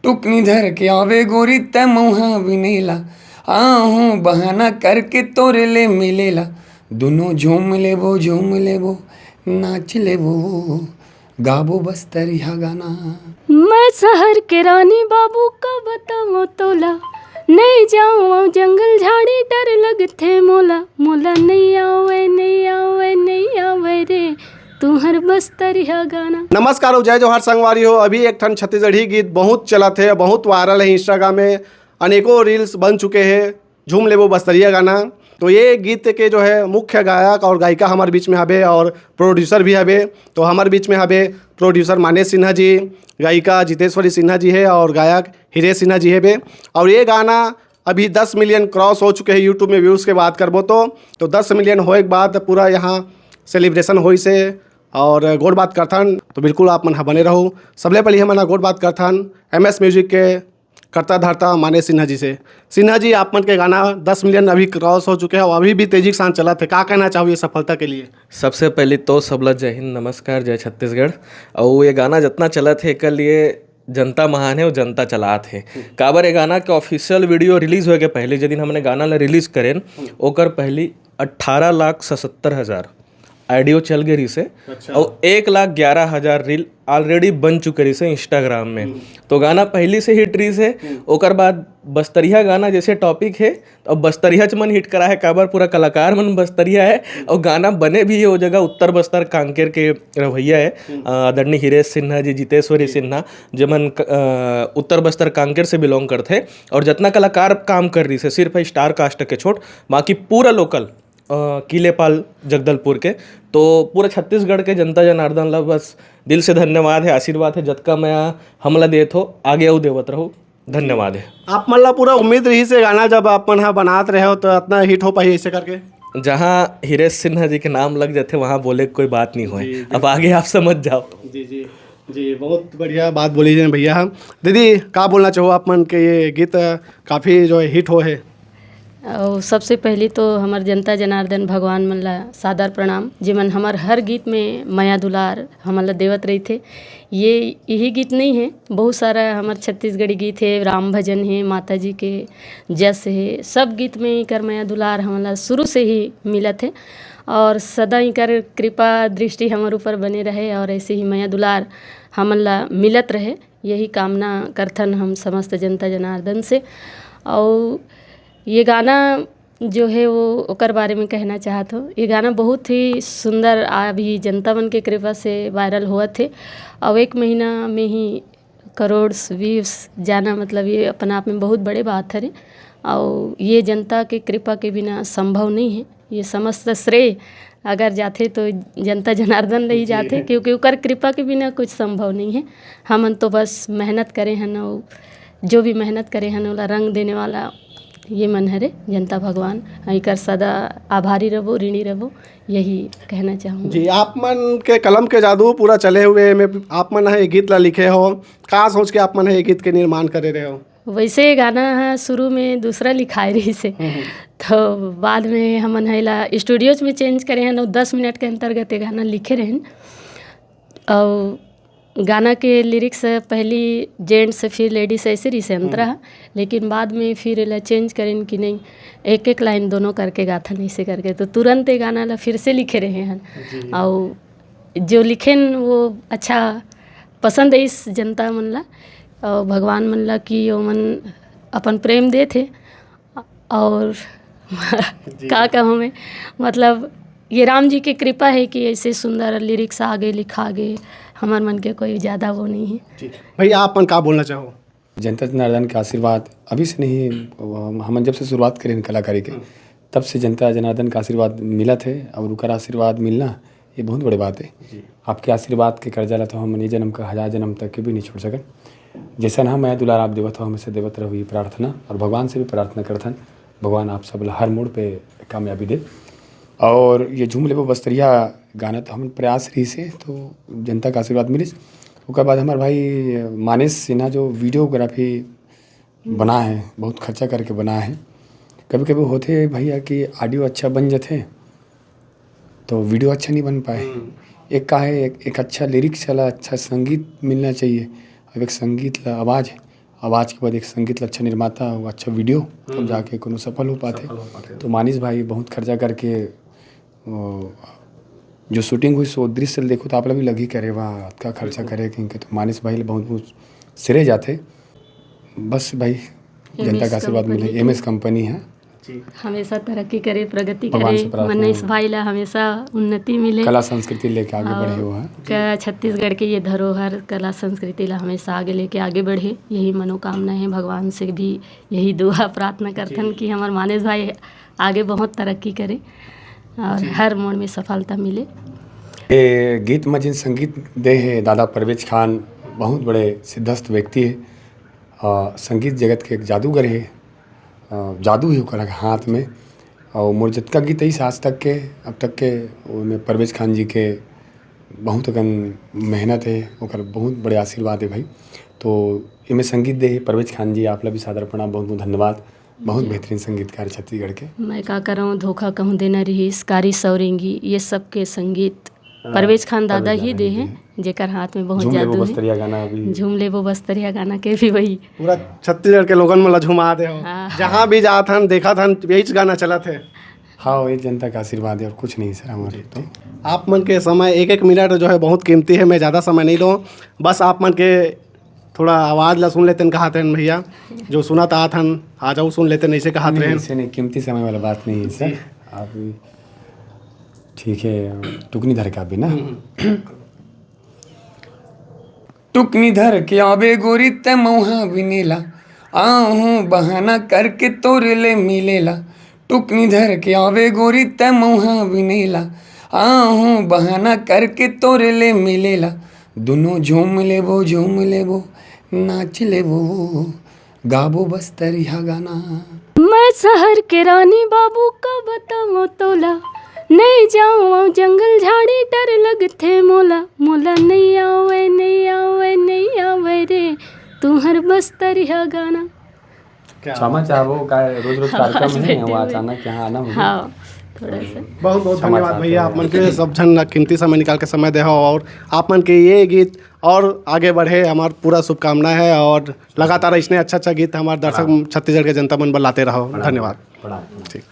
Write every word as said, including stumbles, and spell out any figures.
टुकनी धर के आवे गोरी तै मउहा बिनेला, आहूँ बहाना करके तोरे ले मिलेला। दुनों झूम लेबो, झूम लेबो, नाच लेबो, गाबो बस्तरिया गाना। मैं शहर के रानी बाबू का बतावं तोला, नहीं जावं जंगल झाड़ी डर लगथे मोला, मोला नहीं आवे, नहीं आवे, नहीं आवे रे तुहर बस्तरिया गाना। नमस्कार अउ जय जोहार संगवारी हो। अभी एक ठन छत्तीसगढ़ी गीत बहुत चलत हे, बहुत वायरल हे, Instagram में अनेकों reels बन चुके हे, झूम लेबो बस्तरिया गाना। तो ये गीत के जो है मुख्य गायक और गायिका हमारे बीच में हबे और producer भी हबे। तो हमारे बीच में हबे producer मानेश सिन्हा जी, गायिका जितेश्वरी सिन्हा जी हे और गायक हीरेश सिन्हा जी हे बे। और ये गाना अभी दस million cross हो चुके हैं YouTube में views के बात करबो तो। तो दस million होए के बाद पूरा यहाँ celebration होइस हे और गोठ बात करथन। तो बिल्कुल आप मन ह बने रहो। सबले पहले हमन ह गोठ बात करथन MS Music के कर्ता धर्ता मानेश सिन्हा जी से। सिन्हा जी, आप मन के गाना दस million अभी cross हो चुके हैं और अभी भी तेजी के साथ चलत हे, का कहना चाहो ये सफलता के लिए? सबसे पहले तो सबला जय हिंद, नमस्कार, जय छत्तीसगढ़। अउ ये गाना जितना चलत हे, एकर लिए जनता महान हे अउ जनता चलात हे। काबर, ये गाना के official video release होए के पहले, जे दिन हमने गाना ला release करेन, ओकर पहली अट्ठारह लाख सतहत्तर हजार audio चल गे रहिस हे। अच्छा। अउ एक लाख ग्यारह हजार reel already बन चुके रहिस हे Instagram में। तो गाना पहली से hit रहिस हे। ओकर बाद बस्तरिया गाना जैसे topic हे, तो अब बस्तरिया च मन hit करा हे, काबर पूरा कलाकार मन बस्तरिया हे। अउ गाना बने भी हे वो जगह उत्तर बस्तर कांकेर के रवैया हे, अ, आदरणीय हीरेश सिन्हा जी, जितेश्वरी सिन्हा, जेमन क-, अ, उत्तर बस्तर कांकेर से belong करथे। और जितना कलाकार काम कर रहिस हे, सिर्फ हे star cast के छोड़, बाकी पूरा local, अ, किलेपाल जगदलपुर के। तो पूरा छत्तीसगढ़ के जनता जनार्दन ला बस दिल से धन्यवाद हे, आशीर्वाद हे, जतका मया हमला देत हो, आगे अउ देवत रहो। धन्यवाद हे। आप मन ला पूरा उम्मीद रहिस हे गाना जब आप मन ह बनात रहे हो तो इतना hit हो पाही ऐसे करके? जहाँ हीरेश सिन्हा जी के नाम लग जाथे, वहाँ बोले के कोई बात नहीं होए। जी, जी। अब आगे आप समझ जाओ। जी, जी, जी, बहुत बढ़िया बात बोले हे भैया। दीदी, का बोलना चाहो आप मन के ये गीत काफ़ी जो है hit हो हे? अउ सबसे पहली तो हमर जनता जनार्दन भगवान मन ला सादर प्रणाम, जेमन हमर हर गीत में मया दुलार हमन ला देवत रहिथे। ये यही गीत नहीं है, बहुत सारा हमर छत्तीसगढ़ी गीत है, राम भजन है, माता जी के जस है, सब गीत में इकर मया दुलार हमन ला शुरू से ही मिलत है और सदा इकर कृपा दृष्टि हमर ऊपर बने रहे और ऐसे ही मया दुलार हमन ला मिलत रहे, यही कामना करथन हम समस्त जनता जनार्दन से। और ये गाना जो है वो ओकर बारे में कहना चाहत हो। ये गाना बहुत ही सुंदर, अभी जनता मन के कृपा से वायरल होवत हे और एक महीना में ही करोड़ व्यूज जाना, मतलब ये अपना आप में बहुत बड़े बात हरे। और ये जनता के कृपा के बिना संभव नहीं है। ये समस्त श्रेय अगर जाथे तो जनता जनार्दन ले ही जी। जाथे, क्योंकि ओकर कृपा के बिना कुछ संभव नहीं है। हमन तो बस मेहनत करे हन और जो भी मेहनत करे हन ओला रंग देने वाला ये मन हरे जनता भगवान, एकर सदा आभारी रहबो, ऋणी रहबो, यही कहना चाहूँगा। जी, आप मन के कलम के जादू पूरा चले हुए में आप मन ह ये गीत ला लिखे हो, का सोच के आप मन ह ये गीत के निर्माण करे रहे हो? वैसे ये गाना ह शुरू में दूसरा लिखाए रहिस हे, हम्म, हम्म। तो बाद में हमन ह एला स्टूडियोज में चेंज करे हन, दस मिनट के अंतर्गत ये गाना लिखे रहन। और गाना के लिरिक्स पहली जेंट्स, फिर लेडीज, ऐसे रहिस हे अंतरा, हम्म। लेकिन बाद में फिर एला चेंज करेन कि नहीं, एक एक लाइन दोनों करके गाथन, ऐसे करके, तो तुरंत ये गाना ला फिर से लिखे रहे हन। जी। और जो लिखेन वो अच्छा पसंद आइस जनता मन ला, और भगवान मन ला कि ओमन अपन प्रेम देथे। और जी। का कहूँ मैं, मतलब ये राम जी के कृपा है कि ऐसे सुंदर लिरिक्स आगे लिखा गे, हमर मन के कोई ज़्यादा वो नहीं है। जी। भैया, आप मन का बोलना चाहो? जनता जनार्दन के आशीर्वाद अभी से नहीं, हम, हमन जब से शुरुआत करेन कलाकारी के, हम्म। तब से जनता जनार्दन का आशीर्वाद मिलत हे और ओकर आशीर्वाद मिलना, ये बहुत बड़े बात हे। जी। आपके आशीर्वाद के कर्जा ला तो हमन ये जन्म का हजार जन्म तक के भी नहीं छोड़ सकन। जैसन ह मया दुलार आप देवत हो, हमेशा देवत रहो, ये प्रार्थना, और भगवान से भी प्रार्थना करथन, भगवान आप सब ला हर मोड़ पे कामयाबी दे। और ये झूम लेबो बस्तरिया गाना तो हमन प्रयास रहिस हे, तो जनता का आशीर्वाद मिलिस। ओकर बाद हमार भाई मानेश सिन्हा जो वीडियोग्राफी बना है, बहुत खर्चा करके बना है। कभी-कभी होथे भैया कि ऑडियो अच्छा बन जथे, तो वीडियो अच्छा नहीं बन पाए। हम्म। एक का है, एक, एक अच्छा लिरिक्स वाला, अच्छा संगीत मिलना चाहिए। अब एक संगीत ला आवाज़, आवाज के बाद एक संगीत ल अच्छा निर्माता अउ अच्छा वीडियो, तब जाके कोनो सफल हो पाथे। सफल हो पाथे। तो मानिश भाई बहुत खर्चा करके, अ, जो शूटिंग होइस, वो दृश्य ल देखो तो आप ला भी लगही करे, वाह, अतका खर्चा करे, क्योंकि तो मानिश भाई ल बहुत, बहुत सिरे जाथे। बस भाई, जनता का आशीर्वाद मिले, एम एस कंपनी है। हमेशा तरक्की करे, प्रगति करे। मनीष भाई ला हमेशा उन्नति मिले। कला संस्कृति लेके आगे बढ़े हुआ है। छत्तीसगढ़ के ये धरोहर, कला संस्कृति ला हमेशा आगे लेके आगे बढ़े, यही मनोकामना है। भगवान से भी यही दुआ प्रार्थना करथन कि हमर मानिश भाई आगे बहुत तरक्की करे और हर मोड़ में सफलता मिले। ये गीत में जिन संगीत दे हे दादा परवेज खान, बहुत बड़े सिद्धस्थ व्यक्ति है। अ, संगीत जगत के एक जादूगर हे। अ, जादू हे ओकर हाथ में। और मोर जतका गीत आइस आज तक के, अब तक के, ओमे परवेज खान जी के बहुत अकन मेहनत हे, ओकर बहुत बड़े आशीर्वाद हे भाई। तो एमे संगीत दे हे परवेज खान जी, आप ला भी सादर प्रणाम, बहुत बहुत धन्यवाद। बहुत बेहतरीन संगीतकार छत्तीसगढ़ के। मैं का करऊँ, धोखा कहूँ देना रहिस, कारी सौरेंगी, ये सब के संगीत परवेज खान दादा ही दे हे, जेकर हाथ में बहुत जादू हे। झूम लेबो बस्तरिया गाना के भी वही। पूरा छत्तीसगढ़ के लोगन मन ला झुमा दे हो। हाँ। जहाँ भी जात हन, देखत हन, यही गाना चलत हे। हाँ, ये जनता का आशीर्वाद है और कुछ नहीं सर हमारे तो। आप मन के समय, एक एक मिनट जो है बहुत कीमती है, मैं ज़्यादा समय नहीं दूँ, बस आप मन के थोड़ा आवाज ला सुन लेतेन कहात रहेन भैया, जो सुनत आत हन, आ जाओ सुन लेतेन, ऐसे कहात रहेन। ऐसे नहीं, कीमती समय वाला बात नहीं है सर। आप भी ठीक है, टुकनी धर के आप भी ना। टुकनी धर के आबे गोरी ते मौहा बिनेला, आहूँ बहाना करके तोरे ले मिलेला। टुकनी धर के आबे गोरी ते मौहा बिनेला, आहूँ बहाना करके तोरे ले मिलेला। दुनो झूम लेबो, झूम लेबो, नाच लेबो, गाबो बस्तरिया गाना। मैं शहर के रानी बाबू का बतावं तोला, नहीं जावं जंगल झाड़ी डर लगथे मोला, मोला नहीं आवे, नहीं आवे, नहीं आवे रे तुहर बस्तरिया गाना। क्षमा चाहबो का रोज रोज कार्यक्रम है, वो अचानक यहाँ आना हो गया। हाँ, थोड़ा सा। बहुत बहुत धन्यवाद भैया, आप मन के सब झन ला कीमती समय निकाल के समय दे हो और आप मन के ये गीत और आगे बढ़े, हमार पूरा शुभकामना है और लगातार इसने अच्छा अच्छा गीत हमार दर्शक छत्तीसगढ़ के जनता मन बर लाते रहो। धन्यवाद। ठीक।